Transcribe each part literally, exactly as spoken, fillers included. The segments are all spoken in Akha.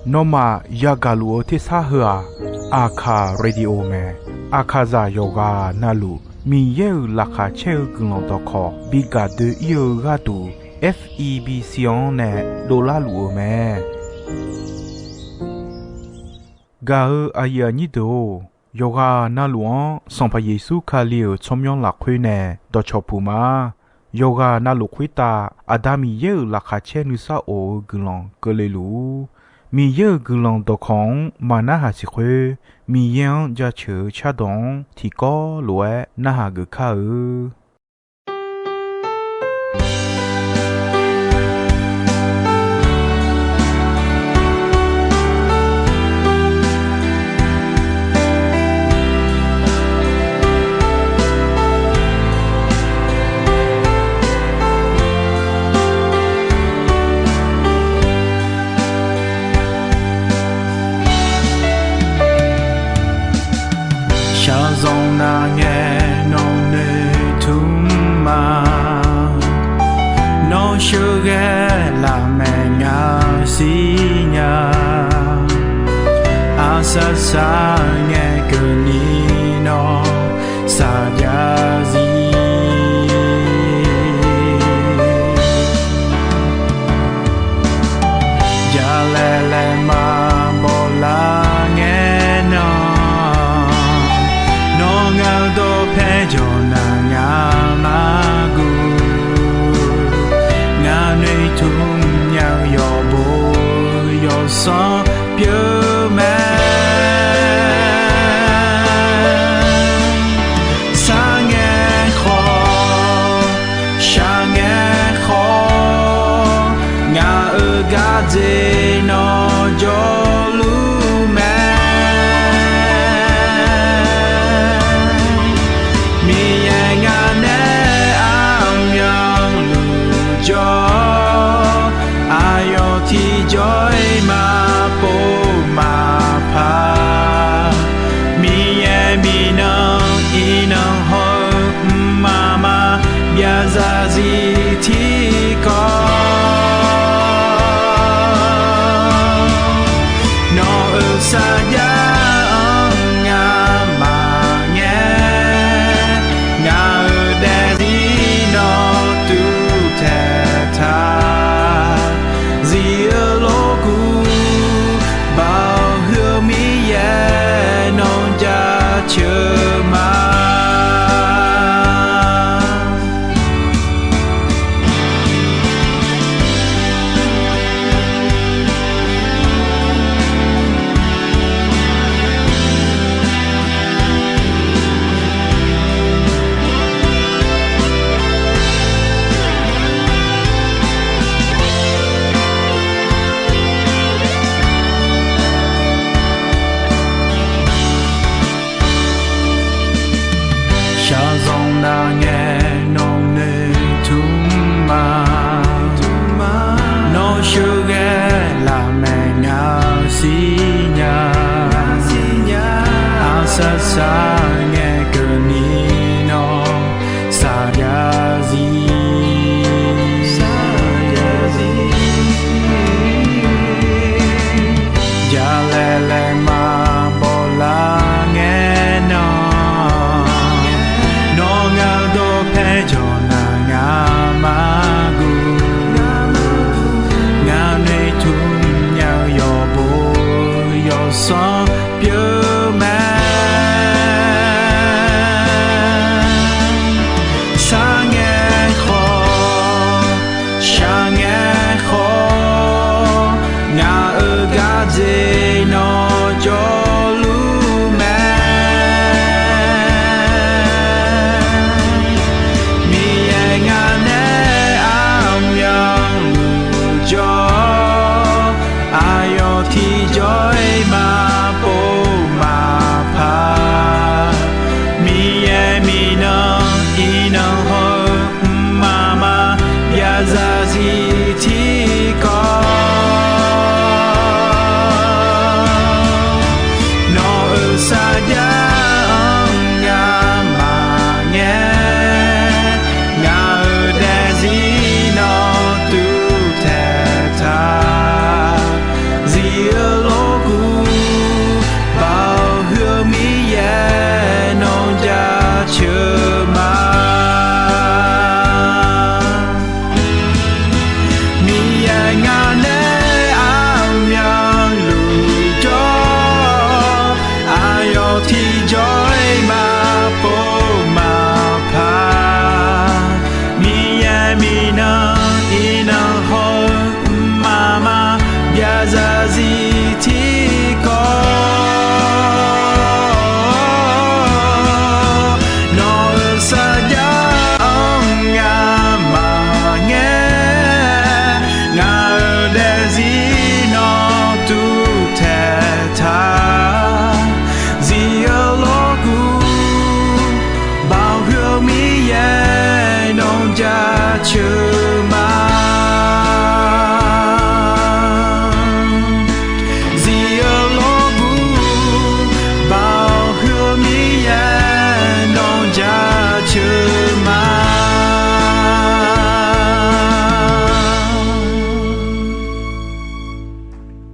Nawmaf yagaq luf-eu tersar heu-aq, Aqkaq Radio mae. Aqkaqzaq yawqghaq navluf Miqyaer-euq laqkhaq caer-eu guiqlanq dawqkawq bi gaq doe-ir-eu gharduq, F E B C-anr nae dovlar luf-eu mae. Gaq-eu aqyuif aqnyir deuq-or, yawqghaq navluf-anr Sanqpaq Yeqsur Kali-euq tsawrmyanr lafkhoer nae dawqcawq puq ma. Yawqghaq navluf khoertav Aqda Miqyaer-euq laqkhaq caer nuisar of-eu guiqlanq keuvle luf-ur. Miqyaer-euq guiqlanq dawqkawq-anr maqnarhaq siq khoer, Miqyaer-anr jaceuq-eu cardawq-anr tiqkawv lof-aer narhaq geuf kar-eu. Shaqzanq nav ngae nawq noeqtmq ma. Nawr sheuqghae lafmaeq nga siqnya. Aqsaq saq ngae keuvni nawr saqjav zir. Jalaeq laeqma bawlar ngae nan, nawr ngaq-eu dawqpae jawq naq ngaq-anr lar guv. Ngaq noeqtmq nya-eu yawqbo yawqsanr pyeuf mae. Sar ngae khawf, shaq ngae khawf, ngaq-euq gardzer nawr jawrluf mae. Miqyaer ngaq nae armyanluf jawr, aqyawf tiqjawr-iq maqpov maqpar. Miqyaer miqnan iqnan hawr-eu mqmaq maqbyav zarzir tiqkawv.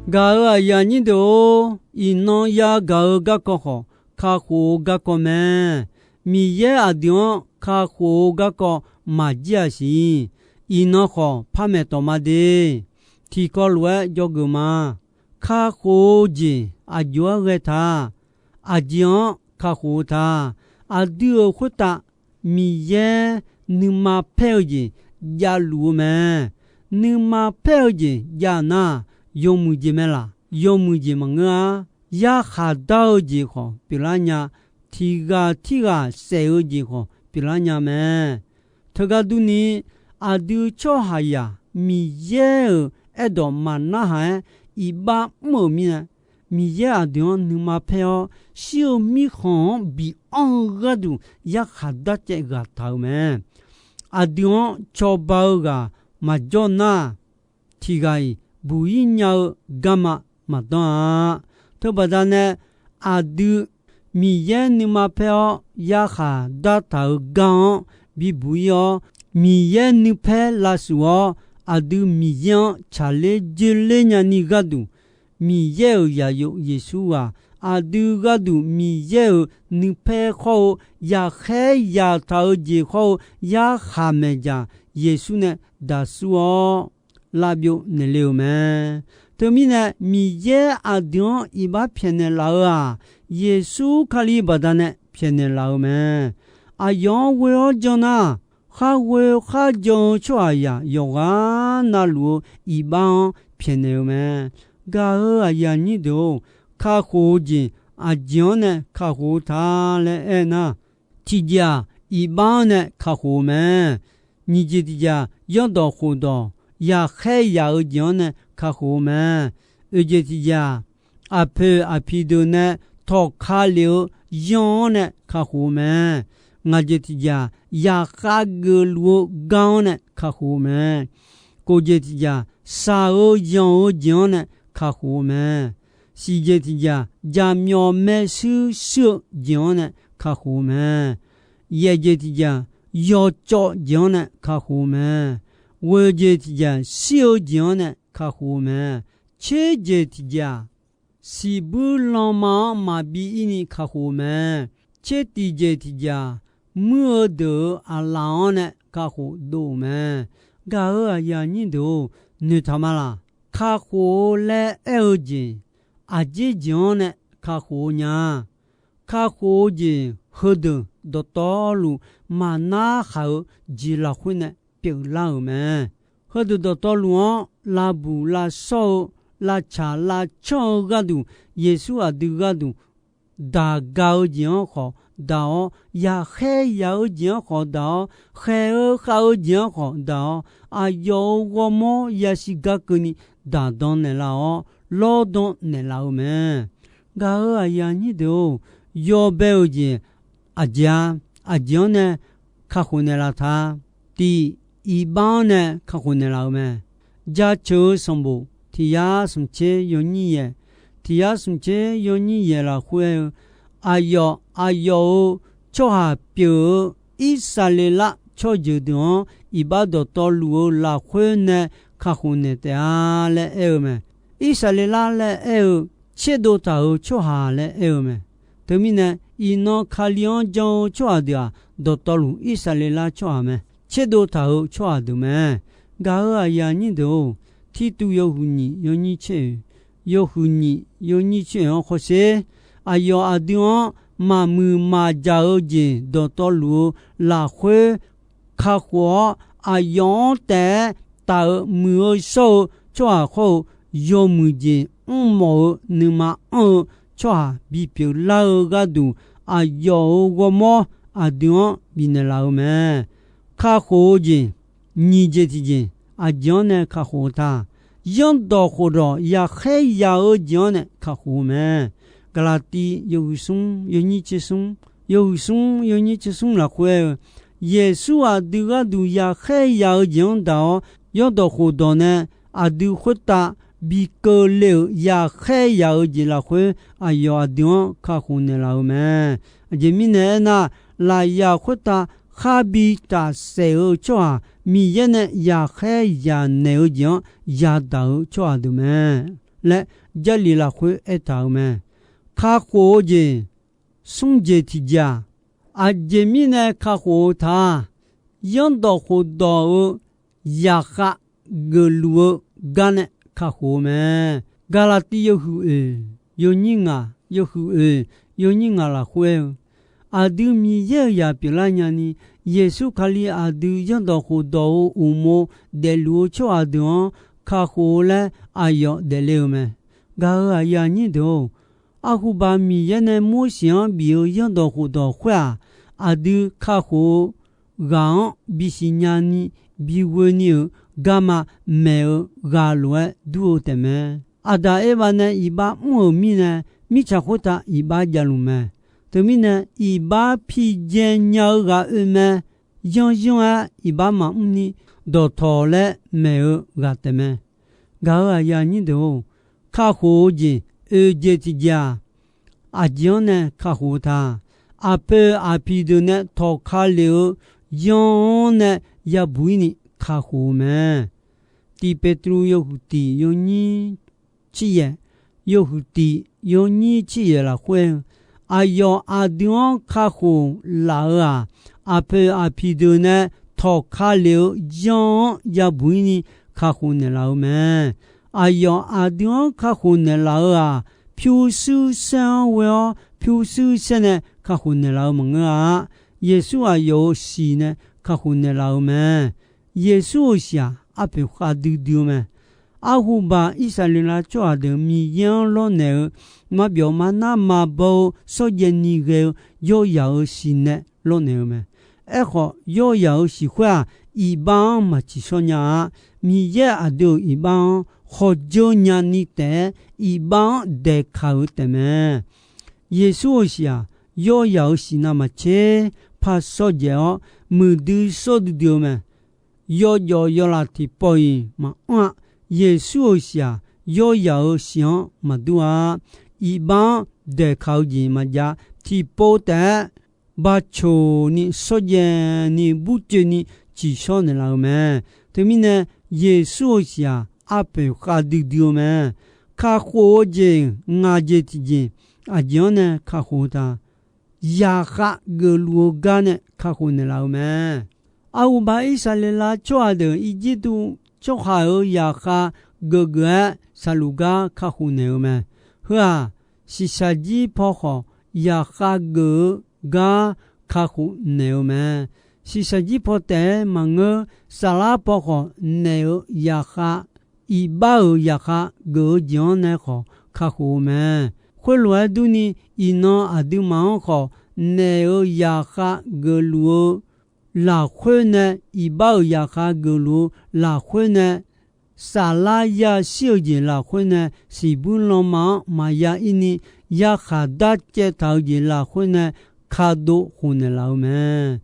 Gaq-euq aqyuif aqnyir deuq-or, iqnan yagaq-eu garkawv khawf, kakhof-eu garkawv mae. Miqyaer aqdui-anr kakhof-eu garkawv maqjir-aq siq. Iqnan khawf par maeqtawq ma de. Tiqkawv lof-aer jawrgeuf ma. Kakhof-eu jeq aqjox-aer ghae ta. Aqjeq-anr kakhof-eu ta. Aqdui-euq khoertav Miqyaer nuima paer-eu jeq javluf-eu mae. Nuima paer-eu jeq jav nar, yawmuiq jeq mae laq? Yawmuiq jeq maqngeur-ar. Yarkhaq dar-eu jeq khawf pyeuflar nya. Tiq ghaq tirghaq saef-eu jeq khawf pyeuflar nya mae. Teugar durni, aqdui tsawrhaqzaq Miqyaer-euq aerdawq maqnarhaq-aer iqbax mr-euq mirnae, Miqyaer aqdui-anr nuima paer-awr, shir-eu mirkhanq-anr bianr-eu gharduq yarkhaq darcaev ghaq taq-euq mae. Aqdui-anr cawba-eu ghaq maqjawr nar, tiq ghaq-iq buq-ir nya-eu garma maqdanr-a. Teubaqda nae, aqdui Miqyaer nuima paer-awr yarkhaq dartaq-euq gar-anr bibuq-ir-awr, Miqyaer nuipaer lavsuf-awr, aqdui Miqyaer-anr tsaqler joerler nyani gharduq, Miqyaer-euq zaqyo Yeqsur ghaq, aqdui gharduq Miqyaer-euq nuipaer khawr-eu, yaqkhaer yaqtaq-eu jeq khawr-eu yarkhaq maeqdzaq Yeqsur nae daqsur-awr, lavbyov naeqle-euq mae. Teumirnae, Miqyaer aqdui-anr iqbax pyaeqnaeq laf-eu-aq, Yeqsur Kali baqdanae pyaeqnaeq laf-eu mae. Aqyawf-anr ghoe-awr jan nar, khar ghoe khar jan-eu tsawrhaqzaq yawqghaq navluf-eu iqbax-anr pyaeqnaeq-eu mae. Gaq-euq aqyuif aqnyir deuq-or, kakhof-eu jeq aqjeq-anr nae kakhof-eu ta laer aernar, tiqjeq-aq, iqbax-anr nae kakhof-eu mae. Nyiq jeq tiqjeq-aq, zanrdawq khofdawq yaqkhaer yaq-eu jeq-anr nae kakhof-eu mae. Oeq jeq tiqjeq-aq, aqpoeq aqpiq deuq nae tawqka lef-eu yan-anr nae kakhof-eu mae. Ngaq jeq tiqjeq-aq, yaqkhav geufluf-eu gar-anr nae kakhof-eu mae. Kof jeq tiqjeq-aq, shaq-eu yanq-eu jeq-anr nae kakhof-eu mae. Siq jeq tiqjeq-aq, jaqmyawf maershuir shuir-eu jeq-anr nae kakhof-eu mae. Yaef jeq tiqjeq-aq, yawcawv jeq-anr nae kakhof-eu mae. Ghoeq jeq tiqjeq-aq, shir-eu jeq-anr nae kakhof-eu mae. Tser jeq tiqjeq-aq, siqbuir lanma-anr maqbi ir ni kakhof-eu mae. Tser tiq jeq tiqjeq-aq, muir-eu deuq-euq aqlaf-anr nae kakhof dov-euq mae. Gaq-euq aqyuif aqnyir deuq-or, noeqtaq ma laq? Kakhof-eu laer aer-eu jeq, aqjeq jeq-anr nae kakhof-eu nya. Kakhof-eu jeq heudeuq dawqtawvluf maqnar khaq-eu jeq lafkhoer nae pyeuflar-euq mae. Heudeuq dawqtawvluf-anr lavbuq lavshawr-eu, lavtsaq lavcanr-eu gharduq, Yeqsur aqdui gharduq daq ga-eu jeq-anr khawf daq-awr, yaqkhaer yaq-eu jeq-anr khawf daq-awr, khaeq-eu khav-eu jeq-anr khawf daq-awr, aqyawf-euq ghawrmawr yasiq gar keuvni daqdan naeqlaf-awr, lawrdan naeqlaf-eu mae. Gaq-euq aqyuif aqnyir deuq-or, yawbae-euq jeq aqjeq-a, aqjeq-anr nae kakhof naeqlaf ta. Tiq, iqbax-anr nae kakhof naeqlaf-eu mae. Jaceuq-eu sanqbof tiq yar smq tser yawnyir yaeq, tiq yar smq tser yawnyir yaeq lafkhoer aer-eu, aqyawf, aqyawf-euq tsawrhaq pyeuf-eu Irsaqleqlav tsawrjeuq deuq-anr iqbax dawqtawvluf-eu lafkhoer nae kakhof naeq taef-a laer aer-eu mae. Irsaqleqlav laer aer-eu tserdov taq-euq tsawrhaq laer aer-eu mae. Teumirnae, iqnan Kali-anr jan-eu tsawrhaq deuq-aq, dawqtawvluf Irsaqleqlav tsawrhaq mae. Tserdov taq-euq tsawrhaq deuq mae. Gaq-euq aqyuif aqnyir deuq-or, Tirtuv yawhuiq nyiq yawnyir tser oeq, yawhuiq nyiq yawnyir tser oeq-anr hawsher. Aqyawf aqdui-anr maqmuiq maqjaq-eu jeq dawqtawvluf-eu lafkhoer kakhof-awr, aqyawf-anr taef-aer taf-eu muiq-eu shawr-eu tsawrhaq hawr-eu, yawmuiq jeq mrmawf-eu nuima anr-eu tsawrhaq bipyeuf lar-eu gharduq, aqyawf-euq ghawrmawr aqdui-anr bifnaeq laf-eu mae. Kakhof-eu jeq, nyiq jeq tiqjeq, aqjeq-anr nae kakhof-eu ta. Zanrdawq khofdawq yaqkhaer yaq-eu jeq-anr nae kakhof-eu mae. Gaqlaqtiv yawhuiq smr yawnyir tser smr, yawhuiq smr yawnyir tser smr lafkhoer aer-eu, Yeqsur aqdui gharduq yaqkhaer yaq-eu jeq-anr daq-awr, zanrdawq khofdawq nae aqdui khoertav bi keuvle-euq yaqkhaer yaq-eu jeq lafkhoer, aqyawf aqdui-anr kakhof naeqlaf-eu mae. Aqjeq mirnae aernar, lafyaq khoertav kharbi tafsaef-eu tsawrhaq, Miqyaer nae yaqkhaer yaq naeq-eu jeq-anr yadaq-eu tsawrhaq deuq mae. laer Jarlif lafkhoer aertaq-euq mae. Kakhof-eu jeq smr jeq tiqjeq-aq, aqjeq mirnae kakhof-eu ta, zanrdawq khofdawq-euq zaqkhav geufluf-eu gar nae kakhof-eu mae. Gaqlaqtiv yawhuiq oeq yawnyir ngaq, yawhuiq oeq yawnyir ngaq lafkhoer aer-eu, aqdui Miqyaer-euq zaq pyeuflar nyani, Yeqsur Kali aqdui zanrdawq khofdawq-euq uqmov daefluf-eu tsawrhaq deuq-anr kakhof-eu laer aqyawf daefle-eu mae. Gaq-euq aqyuif aqnyir deuq-or, arhuba Miqyaer nae Morseq-anr bif-eu zanrdawq khofdawq khoer-aq, aqdui kakhof-eu ghaq-anr bisiq nyani bighoe ni-euq garma maeq-eu ghaq lof-aer dur-eu taefmae. Aqdaq Erbav nae iqbax mr-euq mirnae, mirtsaq khoertav iqbax javluf mae. Teumirnae, iqbax pijae nya-eu ghaq oe mae. Yanr yanr-aer iqbax maqmr ni dawqtawq laer maeq-eu ghaq taefmae. Gaq-euq aqyuif aqnyir deuq-or, kakhof-eu jeq oeq jeq tiqjeq-aq, aqjeq-anr nae kakhof-eu ta, aqpoeq aqpiq deuq nae tawqka lef-eu yanr-anr nae yabuq-ir ni kakhof-eu mae. Tiq Petruv yawhuiq tiq yawnyir tser yaeq, yawhuiq tiq yawnyir tser yaeq lafkhoer-eu, aqyawf aqdui-anr kakhof laf-eu-aq, aqpoeq aqpiq deuq nae tawqka lef-eu yanr-anr yabuq-ir ni kakhof naeqlaf-eu mae. Aqyawf aqdui-anr kakhof naeqlaf-eu-aq, pyurshuir saer-anr ghoe-awr pyurshuir saer nae kakhof naeqlaf-eu maqngeur-a. Yeqsur aqyawf-euq siq nae kakhof naeqlaf-eu mae. Yeqsur-euq siq-aq, arpoeq khavdui dui-eu mae. Arhuba Irsaqleqlav tsawrhaq deuq Miqyaer-anr lawrnaeq-eu, marbyawf marnar maqbaw-eu shawrjaev ni ghae-eu yawrzaq-euq siq nae lawrnaeq-eu mae. Aerkhawf, yawrzaq-euq siq khoer-aq, iqbax-anr maq tsiqshawr nya-a. Miqyaer aqdui-euq iqbax-anr khawdzeur nyani taef-aer, iqbax-anr daeqkaq-eu taefmae. Yeqsur-euq siq-aq, yawrzaq-euq siq navmaqtser par shawrjaev-awr, muiqdui shawr duidui-eu mae. Yawjawf yawlaf tiqpawf-iq maqanr-a. Yeqsur-euq siq-aq, yawrzaq-euq siq-anr maqdur-a. Iqbax-anr daeqkaq-eu jeq maqjav. Tiqpov taef-aer bacoq ni shawrjaev ni burcoeni tsiqshawr naeqlaf-eu mae. Teumirnae, Yeqsur-euq siq-aq, arpoeq khavdui dui-eu mae. Kakhof-eu jeq ngaq jeq tiqjeq, aqjeq-anr nae kakhof-eu ta, zaqkhav geufluf-eu gar nae kakhof naeqlaf-eu mae. Arhuba Irsaqleqlav tsawrhaq deuq Irjirtuv tsawrhaq-euq zaqkhav geufgeuf-aer shaqluf gar kakhof naeq-eu mae. Heu-aq, shiqshaq jir paw khawf, zaqkhav geuf-eu gar kakhof naeq-eu mae. Shiqshaq jir paw taef-aer maqngeur, saflar paw khawf naeq-eu zaqkhav, iqbax-euq zaqkhav geuf-eu jeq-anr nae khawf kakhof-eu mae. Khoerlof-aer durni, iqnan aqduimaf-anr khawf naeq-eu zaqkhav geufluf-eu lafkhoer nae, iqbax-euq zaqkhav geufluf-eu lafkhoer nae, saflar yashir-eu jeq lafkhoer nae, siqbuir lanma-anr maqya ir ni yarkhaq darcaev taq-eu jeq lafkhoer nae, kadov khofnaeq laf-eu mae.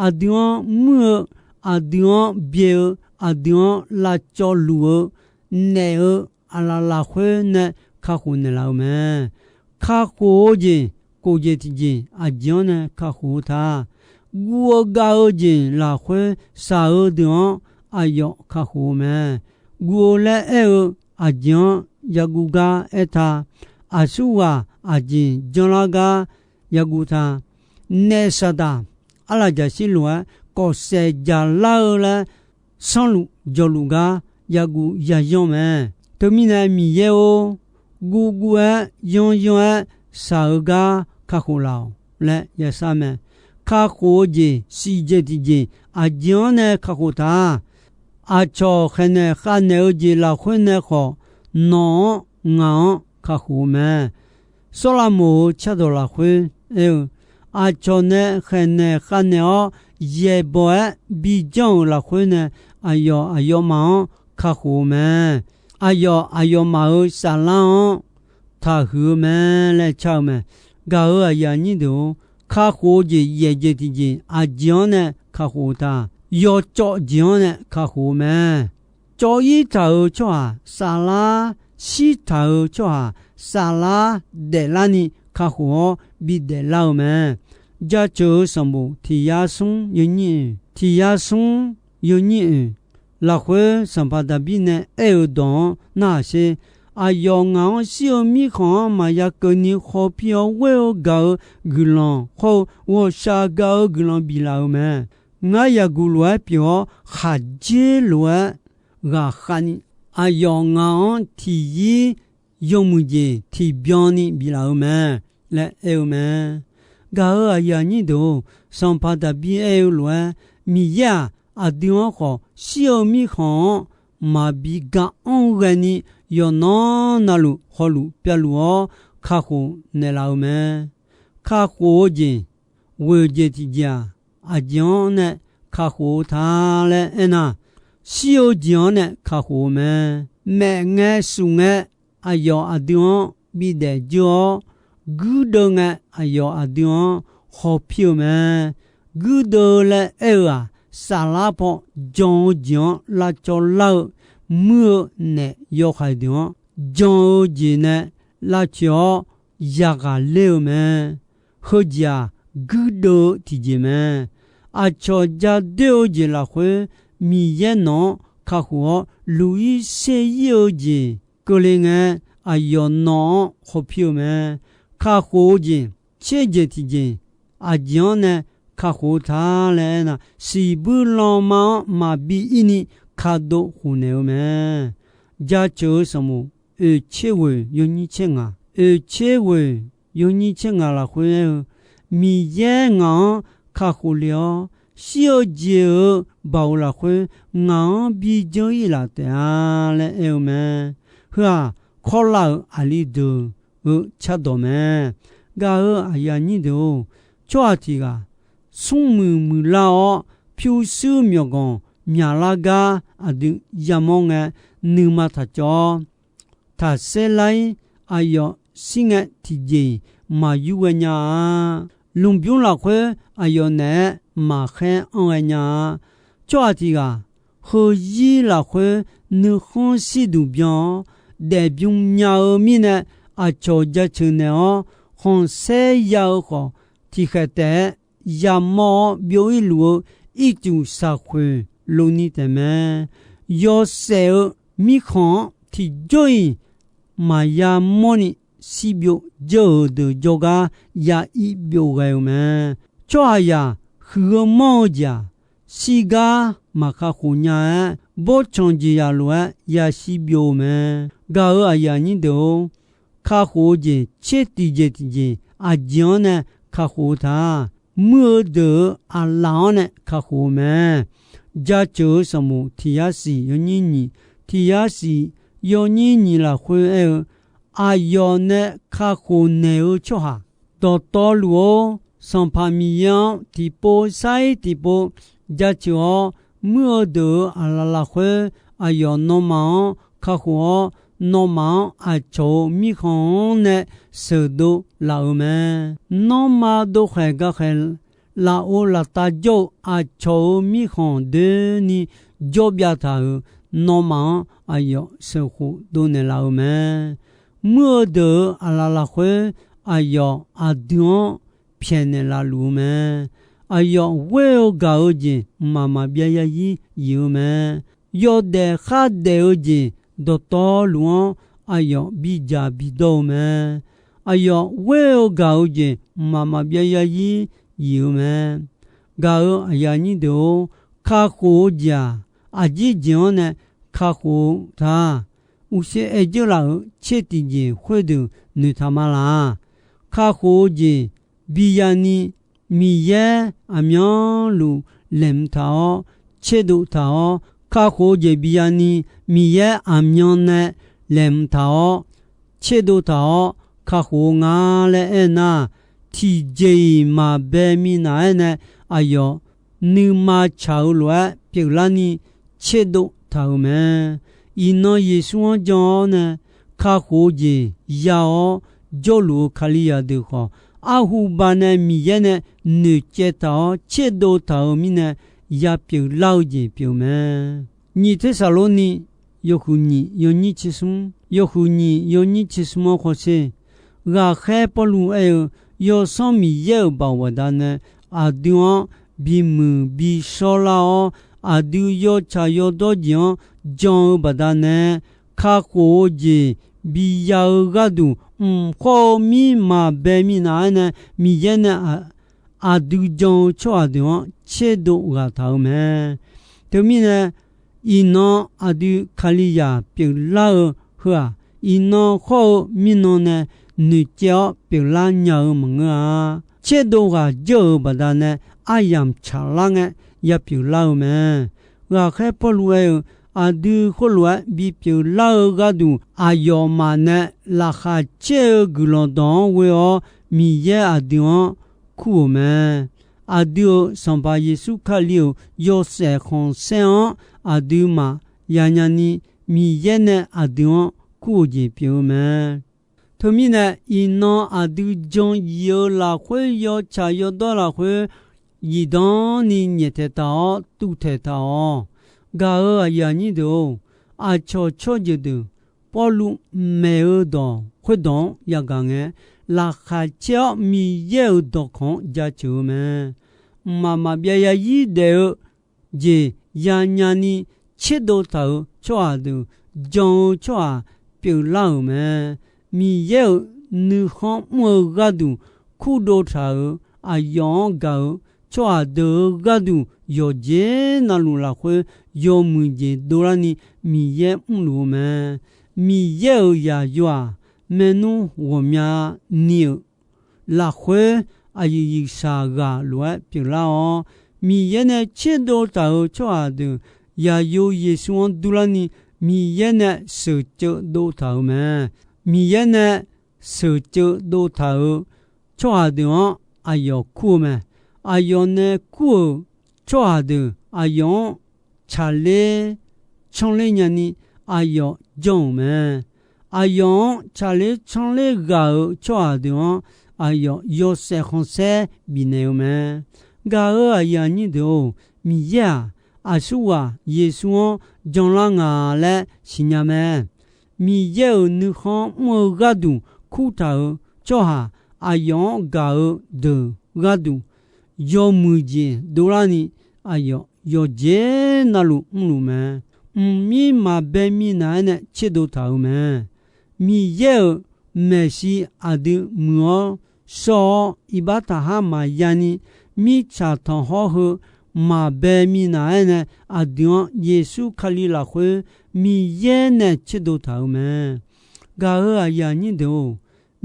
Aqdui-anr muir-eu, aqdui-anr byae-eu, aqdui-anr lavcawv luf-eu, naeq-eu aqlaf lafkhoer nae kakhof naeqlaf-eu mae. Kakhof-eu jeq, kof jeq tiqjeq aqjeq-anr nae kakhof-eu ta. Guv-eu gav-eu jeq lafkhoer shaq-eu deuq-anr aqyawf kakhof-eu mae. Guv-eu laer aer-eu aqjeq-anr yaguv gar aerta. Aqsurghaq aqjeq janrlar gar yaguv ta. Naef Saqdaq arlaqjaqshir lof-aer kawfsaef jaqlar-eu laer sanrluf jawrluf gar yaguv yayanr mae. Teumirnae Miqyaer-or, guvguv-aer yanryanr-aer shaq-eu gar kakhof laf-awq laer yashar mae. Kakhof-eu jeq siqjeq tiqjeq aqjeq-anr nae kakhof ta. Aqcawq khaeqnaeq khavnaeq-eu jeq lafkhoer nae khawf, nawq-anr ngaq-anr kakhof-eu mae. Sawrlaqmoq-euq cardawq lafkhoer aer-eu, aqcawq nae khaeqnaeq khavnaeq-awr yaeqbawq-aer bijanr-euq lafkhoer nae, aqyawf aqyawfmaf-anr kakhof-eu mae. Aqyawf aqyawfmaf-euq saflar-anr taqhuiq-eu mae laer car-eu mae. Gaq-euq aqyuif aqnyir deuq-or, kakhof-eu jeq yaeq jeq tiqjeq aqjeq-anr nae kakhof-eu ta. Yawcawv jeq-anr nae kakhof-eu mae. Cawv-ir taq-euq tsawrhaq saflar, shir taq-euq tsawrhaq saflar daeflarni kakhof-awr bidaef lar-eu mae. Jaceuq-eu sanqbof tiq yar smr yawnyir oeq, tiq yar smr yawnyir oeq lafkhoer, Sanqpaq Daqbir nae aer-euq dawq-anr narhaq sher. Aqyawf ngaq-anr shir-eu mirkhanq-anr maqya keuvni khawpir-awr ghoer-eu gaq-eu guiqlanq hawr-eu ghawqshaq gaq-eu guiqlanq biflaf-euq mae. Ngar yaqguq lof-aer pyeuf-awr, khaqdzer lof-aer ghaqkhav ni, aqyawf ngaq-anr tiqyir yawmuiq jeq tiqbyan ni biflaf-euq mae laer aer-eu mae. Gaq-euq aqyuif aqnyir deuq-or, Sanqpaq Daqbir aer-eu lof-aer, Miqyaer-aq, aqdui-anr khawf shir-eu mirkhanq-anr maqbi ga anr ghaeni, yawqnan navluf hawluf pyavluf-awr kakhof naeqlaf-euq mae. Kakhof-eu jeq, ghoeq jeq tiqjeq-aq, aqjeq-anr nae kakhof-eu ta laer aernar, shir-eu jeq-anr nae kakhof-eu mae. Maef ngae suf ngae, aqyawf aqdui-anr bidaef dzeur-awr, guirdeuv ngae, aqyawf aqdui-anr hawpir-eu mae. Guirdeuv laer aer-eu-aq, saflar paw jan-eu jeq-anr lavcawv lar-eu, muir-eu naef yawhaiq deuq-anr jan-eu jeq nae lavcoeq-awr yaghaq ler-eu mae. Heujeq-aq, guirdeuv-eu tiqjeq mae. Aqcawq ja doer-eu jeq lafkhoer, Miqyaer nawq-anr kakhof-awr luq-ir ser-ir-eu jeq keuvle ngae, aqyawf nawq-anr hawpir-eu mae. Kakhof-eu jeq, tser jeq tiqjeq, aqjeq-anr nae kakhof-eu ta laer aernar, siqbuir lanma-anr maqbi ir ni kadov khofnaeq-eu mae. Jaceuq-eu sanqbof oeq tser ghoeq yawnyir tser ngaq, oeq tser ghoeq yawnyir tser ngaq lafkhoer aer-eu, Miqyaer ngaq-anr kakhof le-awr, shir-eu jeq-euq baoq lafkhoer ngaq-anr bi dzeur-ir laf taef-a laer aer-eu mae. Heu-aq, kawrlav-euq aqli deuq-eu cardawq mae. Gaq-euq aqyuif aqnyir deuq-or, tsawrhaq tiq ghaq smrmuiq muiqlar-awr, pyurshuir myawqganq myaqlar gar aqdui yamawr ngae, nuima taqcawv-awr, taqsaer lar-ir. Aqyawf shir ngae tiqjeq-iq maqyur ghae nya-a. Lmqbymr lafkhoer aqyawf naeq-aer maqkhaer anr ghae nya-a. Tsawrhaq tiq ghaq heuzir lafkhoer nuikhanr shirduq byan-awr, daefbymr nya-eu mirnae aqcawq jaceuq naeq-awr, khanqsaer ya-eu khawf, tiqkhaeq taef-aer yamawr-awr byov-ir luf-eu ircuf shaqkhoeq lov ni taef mae. Yawshaef-eu mirkhanq-anr tiqjawr-iq maqya mawrni shirbyov dzeur-euq deuq jawrgar ya ir byov ghae-eu mae. Tsawrhaqzaq huiq-eu manr-eu jeq-aq, shirgar maqkakhof nya-aer, bawrtsanq jeqzaq lof-aer yashir byov-eu mae. Gaq-euq aqyuif aqnyir deuq-or, kakhof-eu jeq tser tiqjeq tiqjeq aqjeq-anr nae kakhof-eu ta. Muir-eu deuq-euq aqlaf-anr nae kakhof-eu mae. Jaceuq-eu sanqbof tiq yar siq yawnyir nyiq, tiq yar siq yawnyir nyiq lafkhoer aer-eu, aqyawf nae kakhof naeq-eu tsawrhaq dawqtawvluf-or, Sanqpaq Miqyaer-anr tiqpov sar-ir tiqpov jaceuq-awr, muir-eu deuq-euq aqlaf lafkhoer aqyawf nawmaf-anr kakhof-awr, nawmaf-anr aqcawq-euq mirkhanq-anr nae sheuqdov laf-euq mae. Nanrma dovkhaeq gakhaeq lafov laftav jawr-eu aqcawq-euq mirkhanq doeni jawrbyav taq-euq nawmaf-anr aqyawf sheuqkhof dovnaeq laf-euq mae. Muir-eu deuq-euq aqlaf lafkhoer aqyawf aqdui-anr pyaeqnaeq laf luf-eu mae. Aqyawf ghoer-eu gaq-eu jeq mqmaq maqbyav yarzir yif-eu mae. Yawdaef khardaef-eu jeq dawqtawvluf-anr aqyawf bidzaq bidawr-eu mae. Aqyawf ghoer-eu gaq-eu jeq mqmaq maqbyav yarzir yif-eu mae. Gaq-euq aqyuif aqnyir deuq-or, kakhof-eu jeq-aq, aqjeq jeq-anr nae kakhof-eu ta. Uqshoe aerjeur laf-euq tser tiqjeq khoerdeuq noeqtaq ma laq. Kakhof-eu jeq biyani Miqyaer aqmyanluf laeqhmq taq-awr tserdov taq-awr, kakhof-eu jeq biyani Miqyaer aqmyan nae laeqhmq taq-awr tserdov taq-awr kakhof-eu nga laer aernar, tiqjeq-iq maqbae minav-aer nae aqyawf nuima tsaq-eu lof-aer pyeuflarni tserdov taq-euq mae. Iqnan Yeqsur-anr jan-awr nae kakhof-eu jeq ya-awr jawrluf-eu Kalizaq deuq khawf, arhu banae Miqyaer nae noeqcaev taq-awr tserdov taq-euq mirnae ya pyeuflar-eu jeq pyeuf mae. Nyiq Tersaqlorni yawhuiq nyiq yawnyir tser smr, yawhuiq nyiq yawnyir tser smr-anr khawsher. Ghaqkhaer Pawrluv aer-eu, Yawsanr Miqyaer-euq baoq baqdanae aqdui-anr bimuiq bishawr lar-awr, aqdui yawtsaq yawdawr jeq-anr jan-eu baqdanae, kakhof-eu jeq biya-eu gharduq, mq khawr-eu mir maqbae minav-aer nae Miqyaer nae aqdui jan-eu tsawrhaq deuq-anr tserdov ghaq taq-euq mae. Teumirnae, iqnan aqdui Kalizaq pyeuflar-eu heu-aq, iqnan khawr-eu mirnan nae noeqcaev-awr pyeuflar nya-eu maqngeur-a. Tserdov ghaq jawr-euq baqdanae aryamq tsaqlar ngae yapyeuf lar-eu mae. Ghaqkhaer Pawrluv aer-eu, aqdui khoerlof-aer bipyeuf lar-eu gharduq, aqyawfmaf nae laqkhaq caer-eu guiqlanq dawq-anr ghoe-awr Miqyaer aqdui-anr kur-euq mae. Aqdui-euq Sanqpaq Yeqsur Kali-euq yawshaef khanqsaer-anr aqduimaf yanya ni, Miqyaer nae aqdui-anr kur-eu jeq pyeuf-eu mae. Teumirnae, iqnan aqdui jan yif-eu lafkhoer, yawtsaq yawdawr lafkhoer zifdan ni nyaeftaeq taq-awr tuvtaeq taq-awq. Gaq-euq aqyuif aqnyir deuq-or, aqcawq tsawrjeuq deuq Pawrluv maeq-eu dawq khoerdawq-anr yagaq ngae, laqkhaq caer-awr Miqyaer-euq dawqkawq-anr jaceuq-eu mae. Mqmaq maqbyav yarzir daef-eu jeq yanya ni tserdov taq-euq tsawrhaq deuq, jan-eu tsawrhaq pyeuflar-euq mae. Miqyaer-euq nuikhanr mr-eu gharduq kurdov taq-euq, aqyawf-anr gaq-euq tsawrhaq deuq-euq gharduq yawqjeq navluf lafkhoer yawmuiq jeq dovlarni Miqyaer mrluf-eu mae. Miqyaer-euq zaqyo-aq, maernmr ghawqmya ni-euq lafkhoer aqyuif yuifshaq ghaq lof-aer pyeuflar-awr, Miqyaer nae tserdov taq-euq tsawrhaq deuq zaqyo Yeqsur-anr durlarni Miqyaer nae sheuqceuv dov taq-euq mae. Miqyaer nae sheuqceuv dov taq-euq tsawrhaq deuq-anr aqyawf kur-eu mae. Aqyawf nae kur-euq tsawrhaq deuq aqyawf-anr tsaqler tsanrler nyani aqyawf janr-euq mae. Aqyawf-anr tsaqler tsanrler ghaq-euq tsawrhaq deuq-anr aqyawf yawshaef khanqsaer bifnaeq-eu mae. Gaq-euq aqyuif aqnyir deuq-or, Miqyaer-aq, aqsurghaq Yeqsur-anr janlar nga laer siqnya mae. Miqyaer-euq nuikhanr mr-eu gharduq kurtaq-euq tsawrhaq aqyawf-anr gaq-eu deuq gharduq yawmuiq jeq dovlarni aqyawf yawqjeq navluf mrluf mae. Mqmir maqbae minav-aer nae tserdov taq-euq mae. Miqyaer-euq maeqshi aqdui muiq-awr shawr-awr iqbax taqhar maqya ni, mirtsaq tanqhawr heu maqbae minav-aer nae aqdui-anr Yeqsur Kali lafkhoer Miqyaer nae tserdov taq-euq mae. Gaq-euq aqyuif aqnyir deuq-or,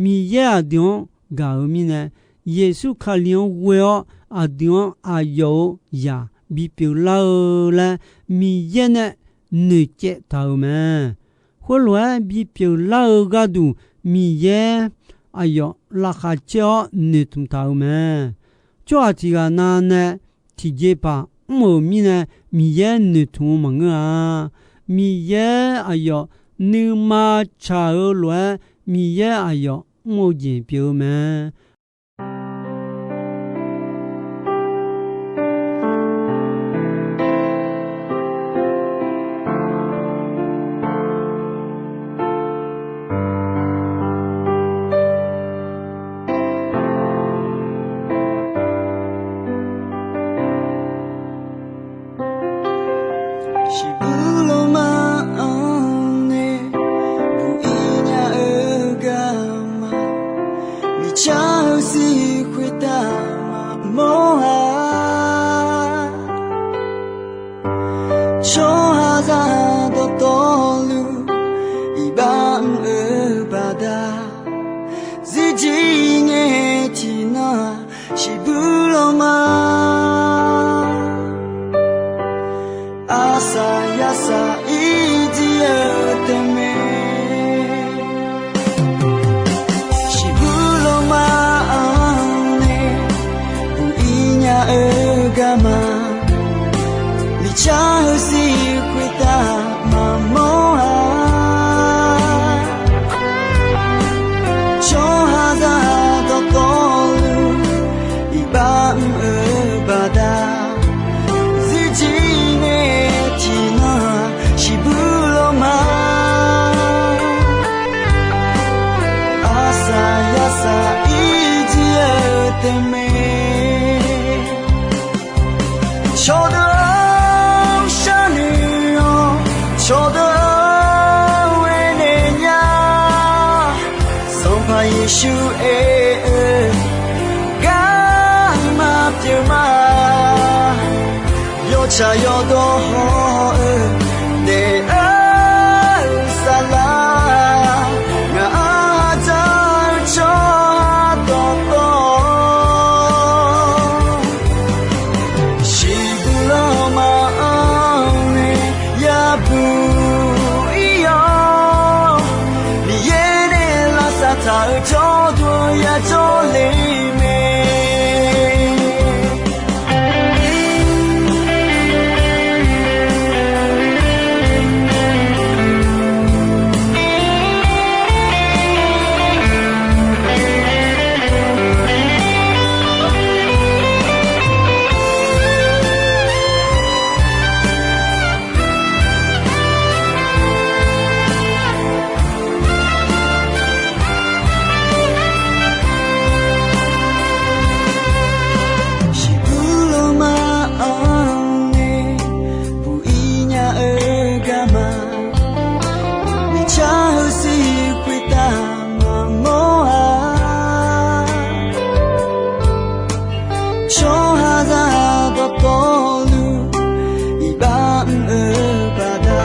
Miqyaer aqdui-anr gaq-euq mirnae, Yeqsur Kali-anr ghoe-awr aqdui-anr aqyawf-euq zaq bipyeuf lar-eu laer Miqyaer nae noeqcaev taq-euq mae. Khoerlof-aer bipyeuf lar-eu gharduq Miqyaer aqyawf laqkhaq caer-awr noeqtmq taq-euq mae. Tsawrhaq tiqghaq nav nae tiqjeq paq mr-euq mirnae Miqyaer noeqtmq-eu maqngeur-a. Miqyaer aqyawf nuima tsaq-eu lof-aer Miqyaer aqyawf mr-eu jeq pyeuf-eu mae. Shiqbuq lawrma-anr nae buq-ir nya-eu garma, miqcar-eu siq khoertav maqmawr-a. Tsawrhaqzaq dawqtawvluf iqbax mr-eu baqda, zirjir ngae tiqnan-aq shiqbuq lawrma. Arsaq yarsaq irjir-eu tae mae. Shiqbuq lawrma-anr nae buq-ir nya-eu garma, miqcar-eu siq khoertav maqmawr-a. Tsawrhaqzaq dawqtawvluf iqbax mr-eu Yeqsur aer-eu garma pyeuf ma. Yawtsaq yawdawr hawr-eu daef-eu saflar, ngaq-anr dzaq-eu tsawrhaq dawqtawv, shiqbuq lanma-anr nae yabuq ir-awr, Miqyaer nae lavsav taq-euq jawrduq yajawr le mae. Shiqbuq lanma-anr nae buq ir nya-eu garma, miqcar heusiq khoertav maqmawr-a. Tsawrhaqzaq dawqtawvluf iqbax mr-eu baqda,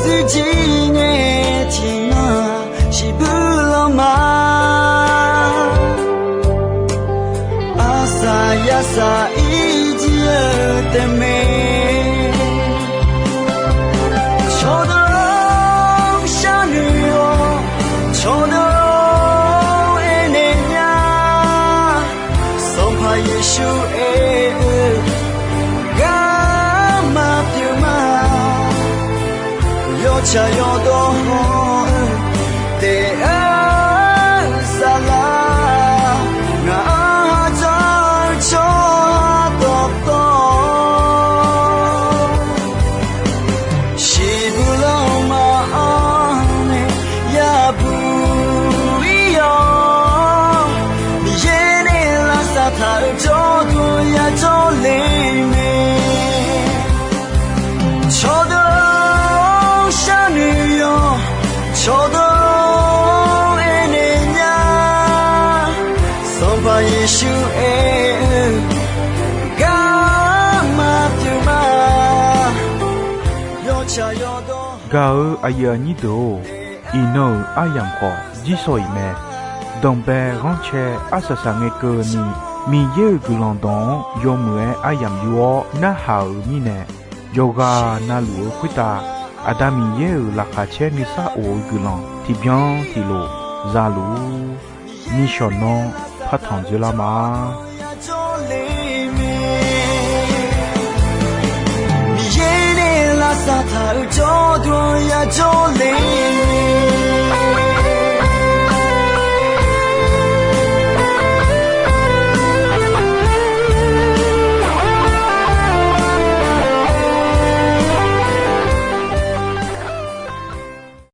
zuirjir ngae tiqnan shiqbuq lanma, arsaq yarsaq ir jir-eu taef mae. Cawqdeuq-or, sharnoeq-awq. Cawqdeuq-or, aernaeq nya. Sanqpaq Yeqsur aer-eu garma pyeuf ma. Yawtsaq yawdawr hawr-eu daef-eu saflar, ngaq-anr dzaq-eu tsawrhaq dawqtawv, shiqbuq lanma-anr nae yabuq ir-awr, Miqyaer nae lavsav taq-euq jawrduq yajawr le mae. Cawqdeuq-or, sharnoeq-awq. Cawqdeuq-or, aernaeq nya. Sanqpaq Yeqsur aer-eu garma pyeuf ma. Gaq-euq aqyuif aqnyir deuq-or, iqnan-euq aryamq khawf jirsawq iq mae. Danqbae ghanrcae arsaq saq ngae keuvni, Miqyaer-euq guiqlanq dawq-anr yawmuiq-aer aryamq yur-awr narhaq-euq mirnae, yawqghaq navluf-eu khoertav Aqda Miqyaer-euq laqkhaq caer nuisar of-eu guiqlanq tiqbyan tiqlof za luf-ur. Nishawq nanr partanq dzoerlar ma. Miqyaer nae lavsav taq-euq jawrduq yajawr le.